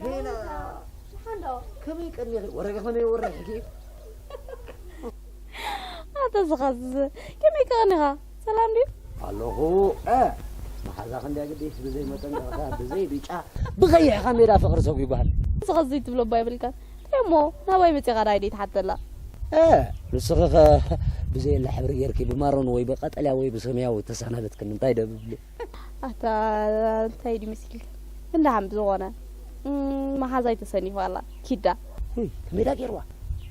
ሄላ፣ ከመይ ቀኒኺ? ወረቀ ከመይ ወረድኪ? ኣታ ዝኸዝዝ፣ ከመይ ከቐኒኻ? ሰላም ድዩ? ኣለኹ። እ፣ መሓዛ ክንደይ ግዲስ ብዘይ መጠንቀቕታ፣ ብዘይ ብጫ፣ ብቐይሕኻ ሜዳ ፍቕሪ ሰጉ ይበሃል። ዝኸዝዝ ትብሎ እባ የብልካን። እንታይ እሞ ናባይ መጺኻ ዳይ ደይ ትሓተላ? እ፣ ንስኺ ኸ ብዘየለ ሕብሪ ጌርኪ ብማሮን ወይ ብቀጠልያ ወይ ብሰማያዊ ተሰናበትክኒ እንታይ ደብብሉ? ኣታ እንታይ ድዩ መሲልካ? እንዳ ሓም ዝኾነ፣ እም፣ መሓዛይ ተሰኒፋ ኣላ። ኪዳ። እይ፣ ከመይ ዳ ገይርዋ?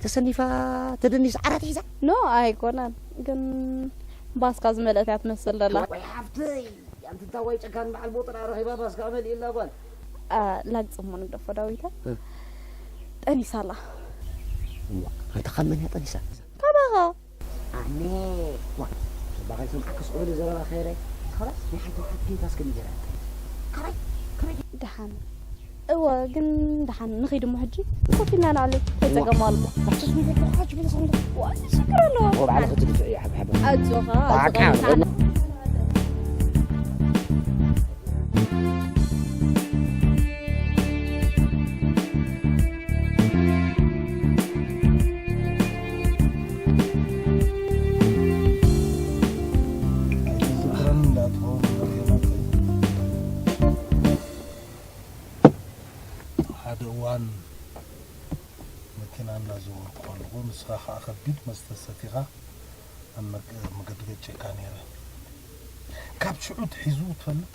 ተሰኒፋ ተደኒስ ዓራት ሒዛ? ኖ፣ ኣይኮነን። ግን ባስካ ዝመልአት እያ ትመስል ዘላ። ወይ ሓፍተይ፣ ኣንቲ እንታይ ወይ ጨካን በዓል ቦጥራ ረኺባ ባስካ መሊእላ ጓል። አ፣ ላግጽ እሞ ንግደፎ ዳዊታ። እ። ጠኒሳ ኣላ። እዋ፣ ኣንታ ካብ መን እያ ጠኒሳ? ካባኻ። ኣነ፣ ዋ፣ ጽባቐ ይሰምዓካ ስቕ ኢሉ ዘረባ ከየደ። ከመይ? ናይ ሓንቲ ውሓት ጌታ እስከ ንገራ። ከመይ? ከመይ? ደሓን። እወ፣ ግን ደሓን ንኸይድ እሞ ሕጂ። ኮፍ ኢልና ንዕልል። እንታይ ጸገም ኣሎ? ባሕትስ ንገር ተኻጅ ብለስ እንደ። ዋ፣ እንታይ ሽግር ኣለዎ? ወባዕል ክትድፍዕ እያ፣ ሓብሓብ። ኣጆኻ፣ ኣጆኻ፣ በቃ። ደሓን። ኣይትዝክረኒ እንዳትኸውን ንሪኦ ነበር። ሓደ እዋን መኪና እናዘወርኩ ከለኹ፣ ንስኻ ኸዓ ከቢድ መስተ ሰቲኻ ኣብ መግ-፣ መገዲ ገጨካ ነይረ። ካብ ሽዑ ትሒዙ ትፈልጥ?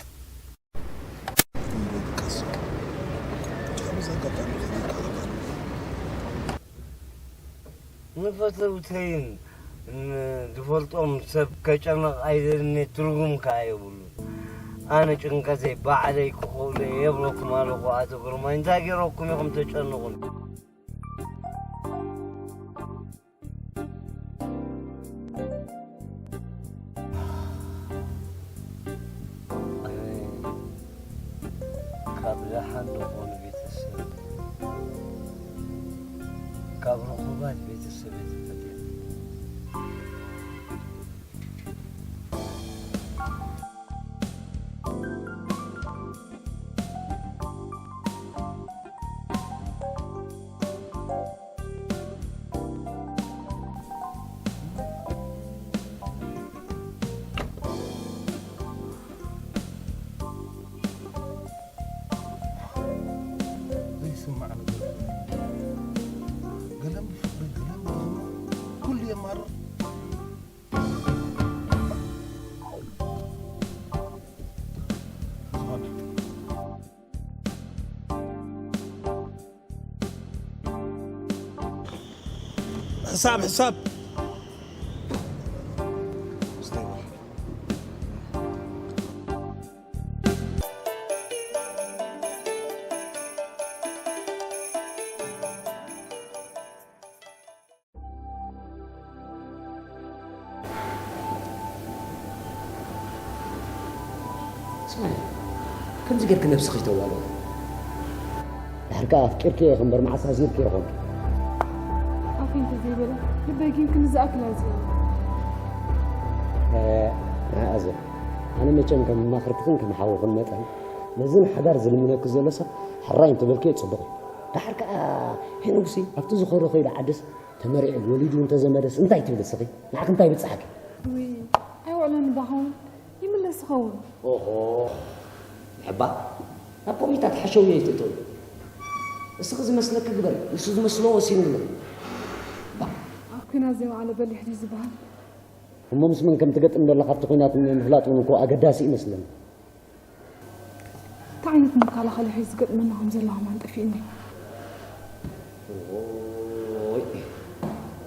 ክንደይ ድቀሶ። ካብዚ ኣጋጣሚ ክብል ክኣልካ። ንፈተውተይን ንዝፈልጦም ሰብ ከጨንቕ ኣይደልን፣ ትርጉም ከኣ የብሉን። ኣነ ጭንቀተይ ባዕለይ ክኽእሎ እየ የብለኩም ኣለኹ ኣቶ ግርማይ። እንታይ ገይረኩም ኢኹም ተጨንቑኒ? ኣነ ካብ ደሓን ዝኾኑ ቤተሰብ፣ ካብ ርኹባት ቤተሰብ እየ ተፈጥየ። ዘይስማዕ ነገር። ገለን ብፍቕሪ፣ ገለን ብርህራሄ፣ ኩሉ የማርር። ሕሳብ፣ ሕሳብ። ስማዒ፣ ከምዚ ጌርኪ ነብስኺ ተዋልኦ። ድሓር ከኣ ኣፍቂርኪ ኢኺ እምበር መዓስ ኣዚርኪ ኢኹም? ኣፈይ እንተዘይበለ፣ ልበይ ግን ክንዚ ዝኣክል ኣዚሩ። እ፣ ኣዜብ፣ ኣነ መቸም ከም መማኽርትኽን ከም ሓውኽን መጠን፣ ነዚ ንሓዳር ዝልምነኪ ዘሎ ሰብ ሕራይ እንተበልክዮ ጽቡቕ እዩ። ድሓር ከኣ ሄኖክሲ ኣብቲ ዝኾዶ ከይዱ ዓድስ ተመሪዑ ወሊዱ እንተዘመደስ እንታይ ትብሊ እስኺ? ንዓኺ እንታይ ይብጽሓኪ? ውይ፣ ኣይውዕሎን እባ ኸውን፣ ይምለስ ይኸውን። ኦሆ፣ ሕባ፣ ናብ ኮሚታት ሓሸውየ ኣይትእተዊ። እስኺ ዝመስለኪ ግበሪ፣ ንሱ ዝመስሎ ወሲኑ ኣሎ። ባ። ኣብ ኲናት ዘይወዓለ በሊሕ ድዩ ዝበሃል? እሞ ምስ መን ከም ትገጥም ዘለኻ ኣብቲ ኲናት ምፍላጥ እውን እኮ ኣገዳሲ ይመስለኒ። እንታይ ዓይነት መከላኸሊ ሒዙ ዝገጥመና ከም ዘሎ ከማን ጠፊእኒ። ኦይ፣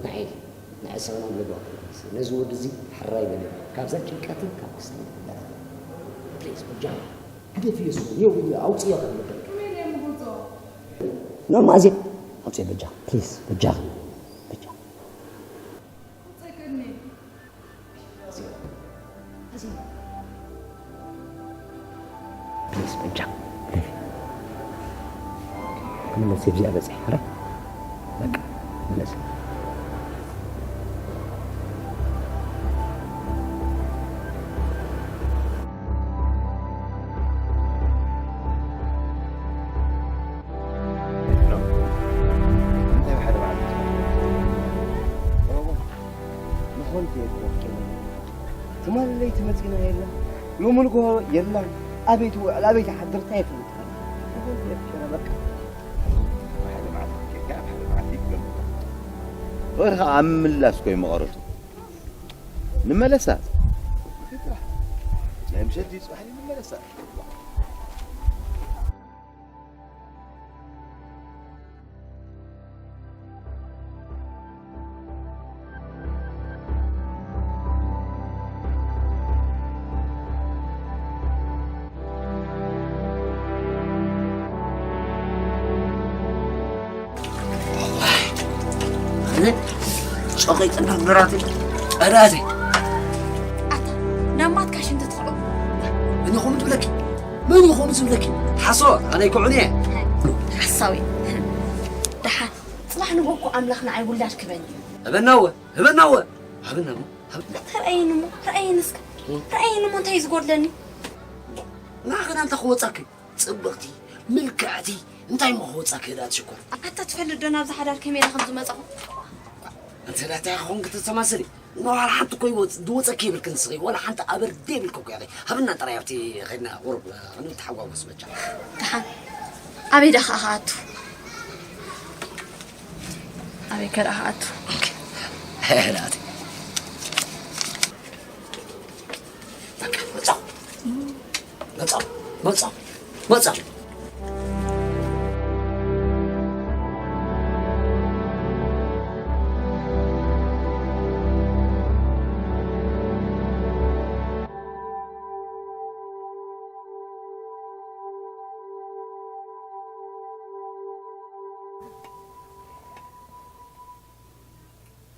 ንዓይ ንዓይ ሰላም ልባ ነዚ ወዲ እዚ ሕራይ በለ ካብዛ ጭንቀትን ካብ ክስትን። ፕሊዝ፣ በጃኻ ግደፍዮ፣ እሱ የው ኢሉ ኣውፅዮ ካብ ልበይ። ኖ፣ ማእዜ ኣውፅዮ በጃኻ፣ ፕሊዝ፣ በጃኻ፣ በጃኻ። ፕሊዝ፣ በጃ፣ ግደፊ። ክንመልስ እዚኣ በፂሐ፣ ሕራይ። በቃ፣ መለስ። ትማሊ ለይቲ መጺና የላ፣ ሎሚ ንግሆ የላ። ኣበይ ትውዕል ኣበይ ትሓድር እንታይ ይፈልጥ? ወርኻ ኣብ ምላስ ኮይ መቐረቱ ንመለሳ ናይ ምሸት እዩ ጽባሕ ንመለሳ። ጨቂጥና ምራተይ ቀዳተይ ኣታ ናማትካ ሽንቲ ትኽዑ መን ይኾኑ ትብለኪ? መን ይኾኑ ዝብለኪ? ሓሶ ኣነ ኣይክዑን እየ። ሓሳዊ ደሓን ጽባሕ ንጎ እኮ ኣምላኽ ንዓይ ውላድ ክበኒ። ህበናወ ህበናወ ሃብና እሞ ሃብና። ረኣይኒ እሞ ረኣይኒ እስከ ረኣይኒ እሞ እንታይ እዩ ዝጎድለኒ? ንዓኸ እንታይ ክወጻኪ? ጽብቕቲ ምልክዕቲ እንታይ እሞ ክወጻኪ? ዳት ሽኮር ኣታ ትፈልጥ ዶ ናብዚ ሓዳር ከመይ ኢለ ከም ዝመጻኹ? እንተ ዳታ ክኾንኪ ተተማሰሊ ንዋላ ሓንቲ እኮ ይወጽ ዝወጸኪ ይብልኪ ንስኺ ዋላ ሓንቲ ኣበር ደይብልኪ እኮ ኢኺ። ሃብና ጥራይ ኣብቲ ኸድና ቁሩብ ክንተሓጓጎስ በጃ። ደሓን ኣበይ ደኣ ከኣ ክኣቱ? ኣበይ ከ ደኣ ክኣቱ? ናቲ በቃ መጻ መጻ መጻ መጻ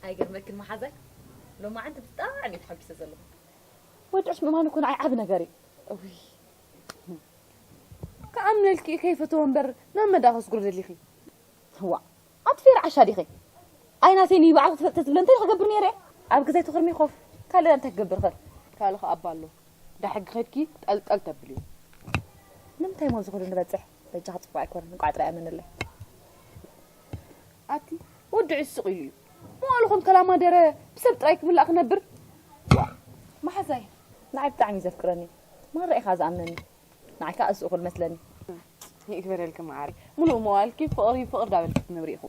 ኣይገርመክን መሓዛይ ሎማዓንቲ ብጣዕሚ እየ ተሓጒሰ ዘለኹ። ወድዕሽ ምእማን እኮ ንዓይ ዓቢ ነገር እዩ። እውይ። ክኣምነልኪ እየ ከይፈተወ እምበር ናብ መዳ ከስጉር ደሊኺ። እዋ ኣቲ ፌር ዓሻ ዲኺ? ኣይ ናተይ ንባዕሉ ክትፈልጥ ተዝብለ እንታይ ክገብር ነይረ? ኣብ ገዛይ ትኹርሚ ኮፍ ካልእ እንታይ ክገብር ኸ? ካልእ ኸኣ ኣባ ኣሎ። ዳ ሕጊ ኸድኪ ጠልጠል ተብልዮ። ንምንታይ ሞ ዝኹሉ ንበጽሕ? በጃኻ ጽቡቕ ኣይኮነን። እንቋዕ ጥራይ ኣመነለይ። ኣቲ ወዲ ዕሱቕ ኢሉ እዩ። መዋሉ ከም ከላማ ደረ ብሰብ ጥራይ ክምላእ ክነብር። መሓዛይ ንዓይ ብጣዕሚ እዩ ዘፍቅረኒ። ማራ ኢኻ ዝኣምነኒ። ንዓይ ከኣ እሱ እኹል መስለኒ። ይግበረልኪ መዓረይ። ሙሉእ መዋልኪ ፍቕሪ ፍቕሪ ዳበልኪ ክትነብሪ ኢኹ።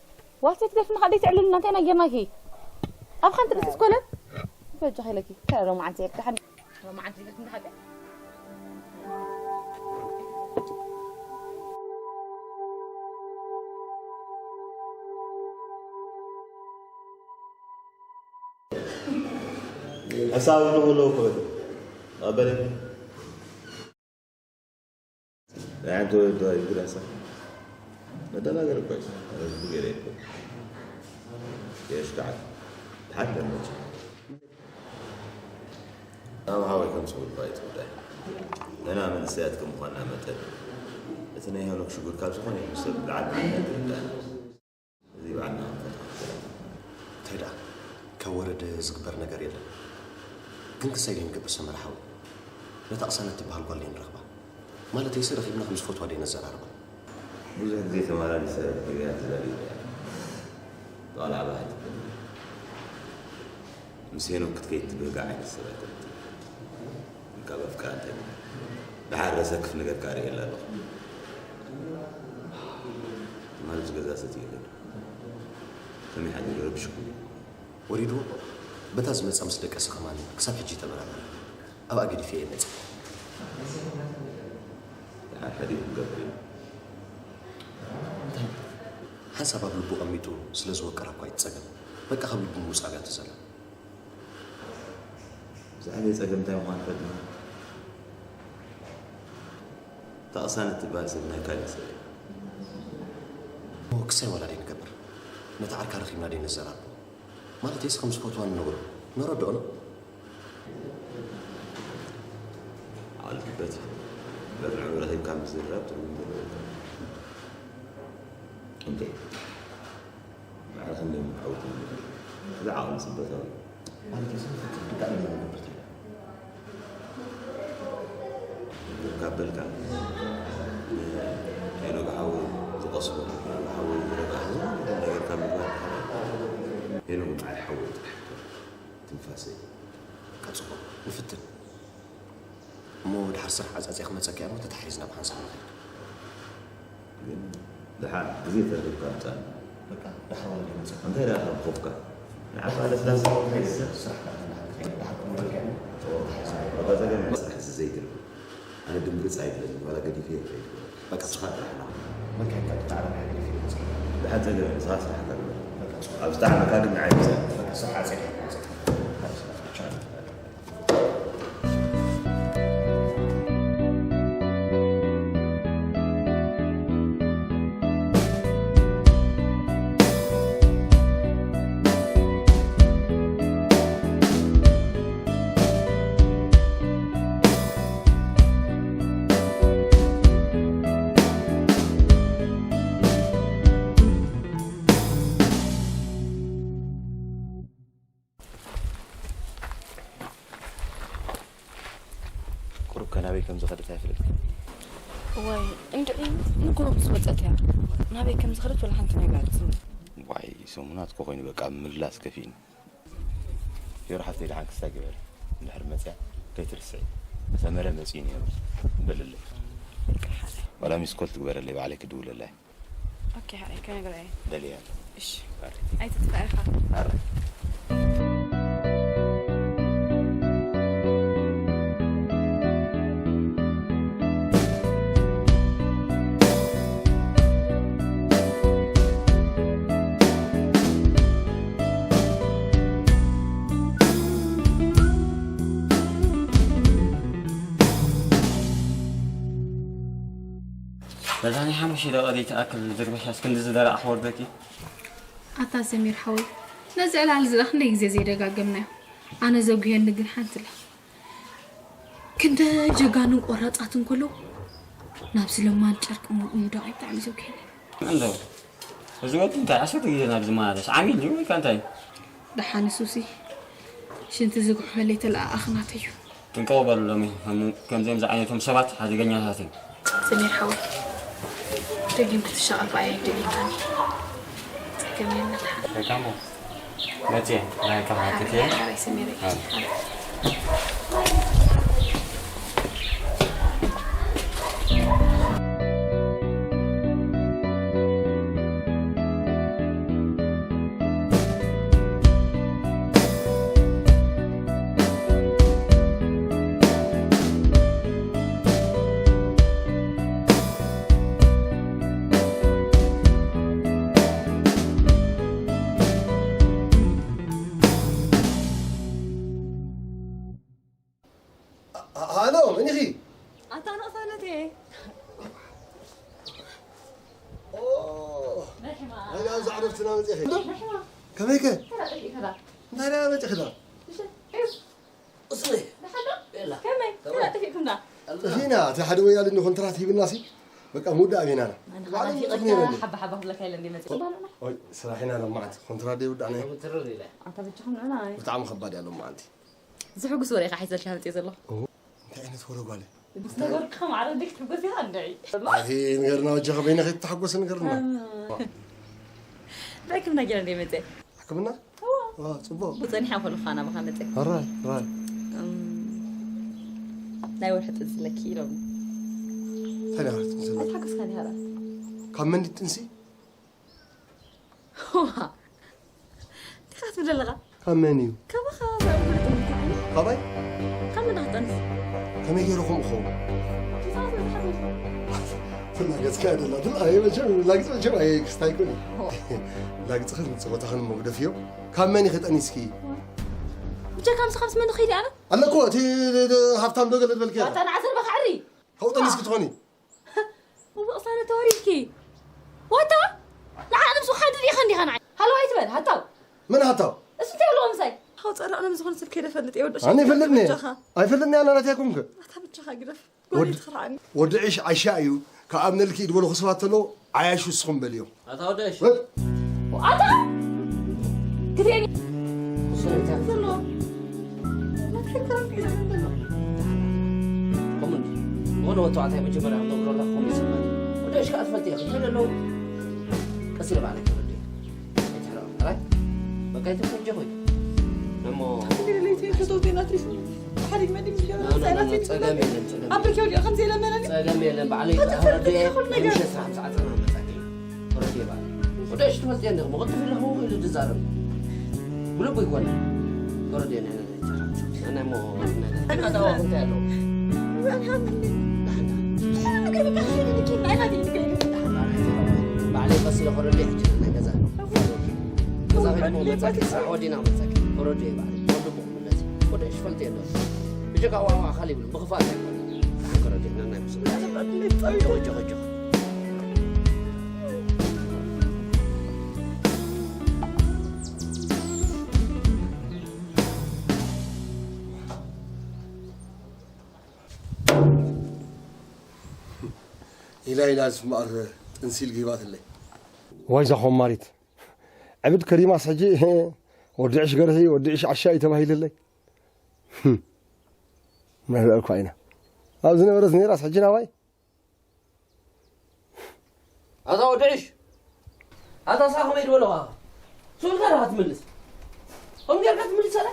ዋልተይ ትደርፍና ከኣ ደይትዕልልና እንታይ ኢና ጌርናኪ? ኣብ ሓንቲ ርእሲ ትኮለን? በጃኺ ኢለኪ። ከ ሮማዓንቲ ኢልኪ ሓንቲ ሮማዓንቲ ኢልኪ እንዳ ሓቂ? ሓሳብ ንብሎ እኮ እዩ። ኣበለ ናይ ሓንቲ ወለዶ ኣይጉዳሳ መደናገር እኮ እዩ። ህዝቢ ገለ ይኮ የሽካዕ ሓቂ መቸ ኣብ ሃወይ ከም ጽቡቅ ባይት ጉዳይ ነና መንእሰያት ከም ምዃንና መጠን እቲ ናይ ሄኖክ ሽጉር ካብ ዝኾነ ይኹን ሰብ ብዓል ምኽንያት ይርዳእና። እዚ በዓልና ክንፈትሖ ንኽእል። እንታይ ደኣ፣ ካብ ወረደ ዝግበር ነገር የለን። ግን ክሳይ ደይ ንገብር ሰመረ ሓወይ? ነታ ቅሳነት ትበሃል ጓል ደይ ንረኽባ? ማለተይሲ ረኺብና ከም ዝፈትዋ ደይ ነዘራርባ? ብዙሕ ግዜ ተመላሊሰ ረኺበያ ተዛሪበያ። ዋላ ኣባህት ምስ ሄኖክ ክትከይድ ትብህጋ ዓይነት ሰብ ኣይኮነትን። ካብ ኣፍቃሪ እንታይ ደሓር ዘሰክፍ ነገር ከኣ ርእየላ ኣለኹ። ትማሊ ምስ ገዛ ሰትየ ከይዱ። ከመይ ሓዲሩ ረቢሽኩም? ወሪድዎ እኮ። በታ ዝመጻ ምስ ደቀሰ ከማን ክሳብ ሕጂ ይተመራመረ። ኣብኣ ገዲፈ እየ መጺእ። ደሓር ሓዲሩ ክገብር እዩ። እንታይ? ሓንሳብ ኣብ ልቡ ቀሚጡ ስለ ዝወቀራ እኳ ኣይትጸገም። በቃ ካብ ልቡ ምውጻእ እያ ትዘላ። ብዛዕባ ጸገም እንታይ ምዃኑ ፈሊጥና። እታ ቅሳነት ትበሃል ሰብ ናይ ካልእ ሰብ እያ። እሞ ክሳይ ዋላ ደይ ንገብር። ነታ ዓርካ ረኺብና ደይ ነዘራርቦ። ማለት የስ ከም ዝፈትዋ ንነግሮ። ነረድኦ ነው። ዓቕሊ ክበት እዩ። በርንዑ ረኺብካ ምዝርራብ ትርጉም ዘለዎ እኮ። እንዴ? ማዕረ ክንደይ ዓወት እዩ። እዚ ዓቕሊ ጽበታዊ እዩ። ማለት የስ ፍጹም ብጣዕሚ ዘመልክት እዩ። ካብ በልካ፣ ሄኖግ ሓወይ ዝቐስቦ፣ ሄኖግ ሓወይ ዝረብኣ፣ ነገር ካብ ምግባር፣ ሄኖግ ንዓይ ሓወይ ጥራሕ። ትንፋሰይ። ቀጽሎ፣ ንፍትን። እሞ ድሓር ስራሕ ዓጻጺያ ክመጸካ እያ እሞ ተታሒዝና ብሓንሳብ ንኸይድ። ግን ድሓር ግዜ ተረኺብካ ምጻእ። በቃ፣ ድሓር ወለዲ መጸካ። እንታይ ደኣ ካብ ኮፍካ? ንዓኻ ለስላሳ ስራሕ ደኣ ንኸይድ፣ ድሓር ክመጸካ እያ እሞ ተታሒዝና። በቃ፣ ጸገም የለን። ስራሕ እዚ ዘይትርፍ። ኣነ ድንግጽ ኣይብለኒ፣ ዋላ ገዲፈ ይኸይድ። በቃ ንስኻ ጥራሕ ና። በቃ ይብቃ፣ ብጣዕሚ ናይ ገዲፈ ይኸይድ። ብሓንተ ገ-፣ ንስኻ ስራሕካ ግበር። በቃ ንስኻ ኣብ ዝጠዓመካ ግን ንዓይ ምጻእ። በቃ ስራሕ ኣጽሪኻ መጻእካ። ቁሩብ ከ ናበይ ከም ዝኸደት ኣይፍለጥኩን። እዋይ፣ እንድዒ ንግሆ ምስ ወጸት እያ። ናበይ ከም ዝኸደት ወላ ሓንቲ ነገር ኣይትፈልጥን። ዋይ፣ ሰሙናት እኮ ኮይኑ በቃ ምምላስ ከፊእኒ። ፊዮሪ ሓፍተይ ደሓን ክስታይ ግበሪ። እንድሕር መጽያ ከይትርስዒ። ሰመረ መጽዩ ነይሩ። በልለይ። ዋላ ሚስ ኮል ትግበረለይ ባዕለይ ክድውለላ እየ። ኦኬ፣ ሓራይ ከነግራ እየ። ደልያ። እሺ። ኣይትጥፋእ ኢኻ። ኣረ። በዛ ናይ ሓሙሽተ ደቂቕ ዘይትኣክል ዝርበሻስ ክንድዚ ደረቕ ክወርደኪ? ኣታ ሰሚር ሓወይ፣ ነዚ ዕላል እዚ ደኣ ክንደይ ግዜ ዘይደጋገምናዮ? ኣነ ዘጉህየኒ ግን ሓንቲ ኣላ። ክንደይ ጀጋኑን ቆራጻትን ከለዉ ናብዚ ለማን ጨርቂ ምውዳቐይ ብጣዕሚ ዘጉህየኒ። እንዶ፣ እዚ ወዲ እንታይ ዓሰርተ ግዜ ናብዚ መላለስ? ዓሚል ድዩ ወይ ከ እንታይ? ደሓን ሱሲ፣ ሽንቲ ዝጉሕፈለይ ተለኣኣኽናተዩ። ጥንቅቕ በሉ ሎሚ፣ ከም-፣ ከምዚኦም ዝዓይነቶም ሰባት ሓደገኛታት እዮም። ሰሚር ሓወይ፣ ደጊም ክትሻቐል ብኣይ ኣይደልየካን። ጸገም የለን፣ ደሓን። ደካሞ፣ መጽየ፣ ናይ ካህናት እየ። ሓራይ ሰሚረይ። ኣዎ። ሓራይ። ሃሎ፣ መን ኢኺ? ኣታ ንቕሳነት እየ። ኦ፣ መርሐባ። ወላ ኣብዚ ዕረፍትና መጺእኺ። መርሐባ። ከመይከ? ተራ ጠፊእካ ዳ? እንታይ ደኣ መጺእኺ ዳ? እሺ፣ እዩ። እስሪ። ደሓን ዶ? የላ። ከመይ? ከመይ? ተራ ጠፊእኩም ዳ? ጠፊእና፣ እቲ ሓደ ወያለ ኮንትራት ሂብና ሲ፣ በቃ ምውዳእ ኣበይናና። ኣነ ባዕሎም ኻባቲ ይጽሕፉ ይቕርታ ነይሮም። ሓባ ሓባ ክብለካ ኢለ እንደ መጺእ። ጽባሕ ኣለና። ኦይ፣ ስራሕ ኢና ሎማዓንቲ። ኮንትራት ደይ ውዳእ ናይ። ኣቡ ትርር ኢለ። ኣንታ በጃኹም ንዑና። ብጣዕሚ ከባድ እያ ሎማዓንቲ። ዝሕጉስ ወረ ኢኻ ሒዘልካ መጺእ ዘለኹ። ኦ፣ እንታይ ዓይነት ወረ ጓለይ? ምስ ነገርኩኻ ማዕረ እንዴ ክትሕጎስ ኢኻ እንድዒ። ኣቲ ንገርና፣ ወጃኻ በይነ ከይትተሓጎስ ንገርና። እንታይ ሕክምና ጌረ እንዴ መጸ? ሕክምና? እዋ። ዋ፣ ጽቡቕ። ብጸኒሓ ኮነ ኻና ብኻ መጸ። ኣራይ፣ ኣራይ። እም፣ ናይ ወርሒ ጥንሲ ኣለኪ ኢሎም። እንታይ ናይ ወርሒ ጥንሲ ኣለኪ? ኣይትሓጎስካን ኢኻ ደኣ። ካብ መን ጥንሲ? ዋ! እንታይ ትብል ኣለኻ? ካብ መን እዩ? ካባኻ ዘረባ ትምልካ ዓይኒ? ካባይ? ካብ መን ክትጠንስ? ከመይ ገይሩ ከምኡ ክኸውን? ትዛዝ መዝሓት ትላገጽካ ደላ። ትል-፣ ኣየ መቸም፣ ላግጽ መቸም ኣየ ክስታይ ኩን። ኦ። ላግጽኽን ጸወታኽን መጉደፍዮ። ካብ መን ኢኺ ጠኒስኪ? ብጀካ ምሳኻ ምስ መን ኺድ ኣነ? ኣለኮ፣ እቲ ሃብታም ዶ ገለ ዝበልክዮ? ዋታ ንዓ ዘረባኻ ዕሪ። ካብኡ ጠኒስኪ ትኾኒ? ውቕሳነ ተወሪድኪ። ዋታ? ንዓ ነብሱ ሓድር ኢኻ እንዲኻ ንዓይ። ሃሎ ኣይትበል፣ ሃታው። መን ሃታው? እሱ እንታይ ኣለዎ ምሳይ? ሃው ጸራቕ ነም ዝኾነ ሰብ ከይደ ፈልጥ እየ፣ ወዲ ኣነ ይፈልጥኒ። በጃኻ። ኣይፈልጥኒ፣ ኣነ ናትያ ኮንክ። ኣታ በጃኻ ግደፍ። ወድ-፣ ጎረቤት ትኽርዓኒ። ወዲ ዕሽ ዓሻ እዩ። ካብ ኣብ ነልኪ ኢድ በሉ ክስባት ተሎ፣ ዓያሹ እስኹም በልዮ። ኣታ ወዲ ዕሽ። ወድ-፣ ኣታ! ክትእኒ። ዘሎ። ከምኡ እንዲ። ዝኾነ ወዲ ተባዕታይ መጀመርያ ክነግሮ ኣለኹ፣ ከምኡ ይስምዓኒ። ወዲ ዕሽ ከኣ ትፈልጢ ኢኺ፣ እንታይ ኣለዉ? ቀስ ኢለ ባዕለይ ክረድእ። ኣይትሕረቕ፣ ጥራይ። በቃ፣ ኣይትፍንጀኹ። እሞ ለይቲ ተተውቴና ትሪፍ ሓሪግ መዲም ኖ፣ ኖ፣ ኖ፣ ኖ፣ ጸገም የለን፣ ጸገም ኣብ ብርኪ ወዲኦ ከም ዘይለመነኒ ጸገም የለን። ባዕለይ ኣቲ ኣረድኤ ትፈልጥ ይኹን ነገር። ምሸት ስራሕ ምስ ዓጸና መጻኪ። ወረድ ይባል። ወደ እሽቱ ወስደን ደግሞ ወጥፍ ለሁ ይሉ ድዛረብ። ብልቡ ይኮነ። ወረድ የለን። ኣነ እሞ ኣነ ኣታዋ እንታይ ኣለዎ? ባዕለይ ቀስ ኢለ ኮረደይ ሕጂ ናይ ገዛ። ገዛ ኸይድሞ መጻኪ፣ ስራሕ ወዲና መጻኪ። ኮረደይ ባዕለይ። ወንድሙ ክምለስ። ወደ እሽ ፈልጥ የለ። ብጀካ ዋዋ ኣኻል ይብሉ። ብኽፋት ኣይኮነ። ሓን ኮረደይ ናናይ ምስሉ። ጆ፣ ጆ፣ ጆ። ኢላ ኢላ ዝማር ጥንሲል ገይባትለይ። ዋይ ዛ ኾማሪት። ዕብድ ከሪማስ ሕጂ ወዲ ዕሽ ገርሂ፣ ወዲ ዕሽ ዓሻ እዩ ተባሂልለይ። ህም። መብዕልኳ ኢና። ኣብ ዝነበረት ነይራስ ሕጂ ናባይ? ኣታ ወዲ ዕሽ። ኣታ ሳ ከመይ ድበለኻ? ስኡልካ ዲኻ ትምልስ? ከም ጌርካ ትምልሰላ?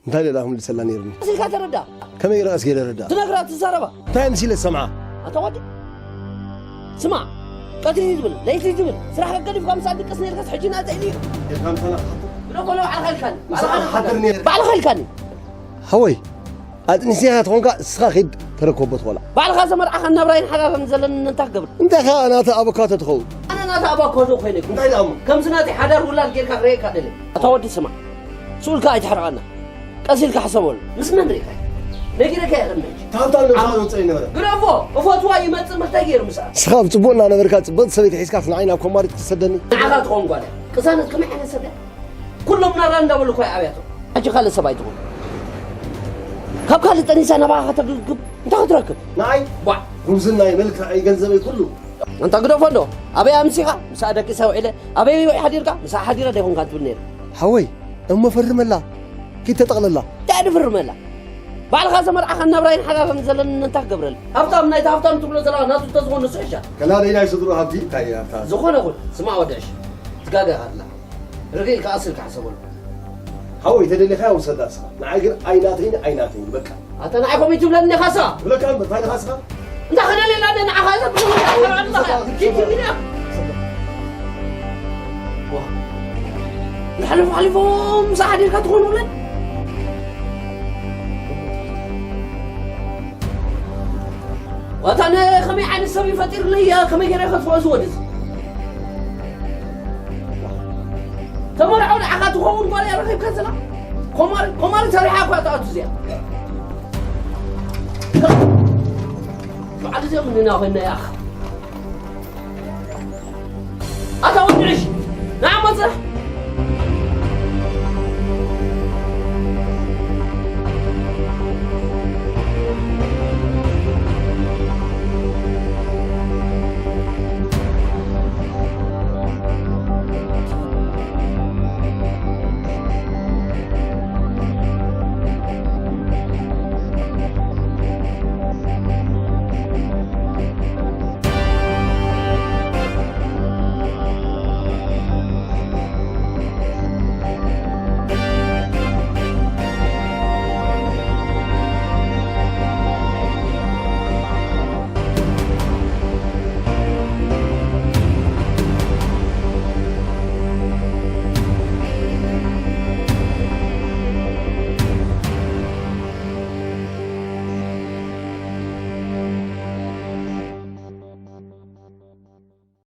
እንታይ ኢለ ዳ ክምልሰላ ነይርኒ? ቀስ ኢልካ ተረዳ። ከመይ ኢለ ቀስ ገይረ ረዳ? ትነግራ ትዛረባ። እንታይ መሲለ ዝሰምዓ? ኣታ ወዲ። ስማዕ። ቀትሪ ዝብል፣ ለይቲ ዝብል፣ ስራሕ ገዲፍካ ምሳእ ድቅስ ነይርካስ ሕጂ ናጸ ኢሉ እዩ። ኢልካ ምሳና ክትሓቶ? ግደፎ፣ ባዕልኻ ኢልካኒ። ምሳኻ ባዕልኻ ክሓድር ነይረ። ባዕልኻ ኢልካኒ። ሃወይ፣ ኣጥኒስያ ትኾንካ፣ እስኻ ኺድ ተረከቦ ትኾላ። ባዕልኻ ዘመርዓኻ ናብራይን ሓዳርን ዘለኒ እንታይ ክገብር? እንታይ ኸኣ ናተ ኣበካቶ ትኸውን? ኣነ ናተ ኣበካቶ ኮይነ ኣይኮንኩ። እንታይ ደኣ እሞ? ከምዚ ናተይ ሓዳር ውላድ ጌርካ ክርእየካ ደለ። ኣታ ወዲ ስማዕ፣ ስኡልካ ኣይትሕረቐና። ቀስ ኢልካ ሕሰበሉ። ምስ መን ርኢኻ? ነጊረካ እየ ቅድሚ ሕጂ። እታ ሃብታም ነብሳ ኣው-፣ ዘውፅእ ይነበረ። ግደፎ፣ እፈትዋ ይመጽእ ምርታይ ገይሩ ምስኣ። ንስኻ ኣብ ጽቡቕ እናነበርካ ጽብቕቲ ሰበይቲ ሒዝካስ ንዓይ ናብ ኮማሪት ክትሰደኒ? ንዓኻ ትኸውን ጓል እያ። ቅሳነት ከመይ ዓይነት ሰብ እያ? ኩሎም ናራ እንዳበሉ እኮ ይኣብያቶ። ሕጂ ካልእ ሰብ ኣይትኹን። ካብ ካልእ ጠኒሳ ናባኻ ከተግልግብ እንታይ ክትረክብ? ንዓይ? ቧዕ። ጉብዝናይ፣ መልክዐይ፣ ገንዘበይ፣ ኩሉ። ኣንታ ግደፎ እንዶ፣ ኣበይ ኣምሲኻ? ምሳኣ ደቂሰ ውዒለ፣ ኣበይ ሓዲርካ? ምሳኣ ሓዲረ ዶ ኣይኮንካን ትብል ነይረ? ሓወይ፣ እሞ ፈርመላ፣ ኪድ ተጠቕለላ። እንታይ ድፍርመላ? ባዕልኻ ዘመርዓኻን ናብራይን ሓዳርን ዘለኒ እንታይ ክገብረሉ? ሃብታም፣ ናይቲ ሃብታም ትብሎ ዘለኻ ናቱ እንተዝኾን ንሱ ይሻል። ከላደይ ናይ ስድሩ ሃብቲ እንታይ እያ ሃብታ? ዝኾነ ኹን፣ ስማዕ ወዲ ዕሽ፣ ትጋገኻ ኣላ። ርግእ ኢልካ ኣስልካ ሕሰበሉ። ሓወይ፣ ተደሊኻያ ውሰዳ እስኻ። ንዓይ ግን ኣይናተይን ኣይናተይን፣ በቃ። ኣታ ንዓይ ከምኡ ትብለኒ ኢኻ እስኻ? ብለካ እምበር፣ እንታይ ኢኻ እስኻ? እንዳ ኸደለላ ኣነ ንዓኻ እዛ ብዙሕ ነገር ኣላ። ኪድ ኪድ ኢላ። ዋ። ዝሓለፉ ሓሊፎም፣ ምሳሕ ሓዲርካ ትኾኑ ብለን። ዋታ ነ-፣ ከመይ ዓይነት ሰብ እዩ ፈጢሩለይ? ከመይ ገይረ ከጥፍኦ እዚ ወዲ እዚ? ተመርዖ ንዓኻ ትኸውን ጓል እያ ረኺብካ ዘላ? ኮማሪ፣ ኮማሪ ሰሪሓ እኳ ትኣቱ እዚኣ። በዓል እዚኦም እንና ኮይና እያ። ኣታ ወዲ ዕሽ፣ ንዓ መጽራሕ።